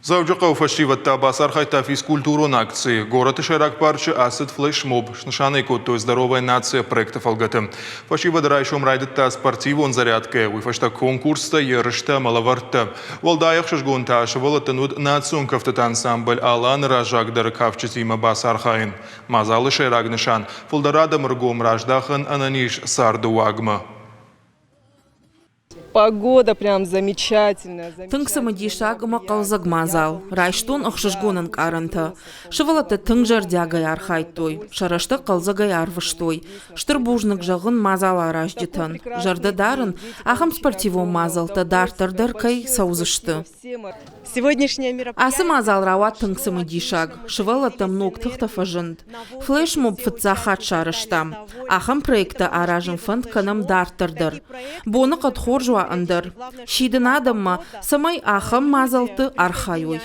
Дзӕуджыхъӕуы фӕсивӕд та бацархайдта физкультурон акцийы. Горӕты сӕйраг парчы ацыд флешмоб, снысан ӕй кодтой «Здоровая нация» проекты фӕлгӕты. Фӕсивӕды райсом райдыдта спортивон зарядкӕ, уый фӕстӕ конкурстӕ, ерыстӕ ӕмӕ лӕвӕрттӕ. Уӕлдай ӕхсызгон та сывӕллӕттӕн уыд национ кӕфтыты ансамбль «Алан» раззагдӕр кафджытимӕ бацархайын. Мадзалы сӕйраг нысан – фылдӕр адӕмы ргом раздахын ӕнӕниз царды уагмӕ. Погода прям замечательная. Тынг цымыдисаг ӕмӕ хъӕлдзӕг мадзал. Райстон ӕхсызгон ӕнкъарӕнтӕ. Сывӕллӕттӕ тынг зӕрдиагӕй архайдтой, сӕ рӕстӕг хъӕлдзӕгӕй арвыстой. Стыр бузныг зӕгъын мадзал аразджытӕн. Зӕрдӕ дарын, ахӕм спортивон мадзӕлттӕ дарддӕр дӕр кӕй цӕудзысты. Ацы мадзал рауад тынг цымыдисаг. Сывӕллӕттӕм ног тыхтӕ фӕзынд. Флешмоб фыццаг хатт сарӕзтам. Ахӕм проекттӕ аразын фӕнд кӕнӕм дарддӕр дӕр. Боныхъӕд хорз уа ӕндӕр. Сидын адӕммӕ, цӕмӕй ахӕм мадзӕлтты архайой.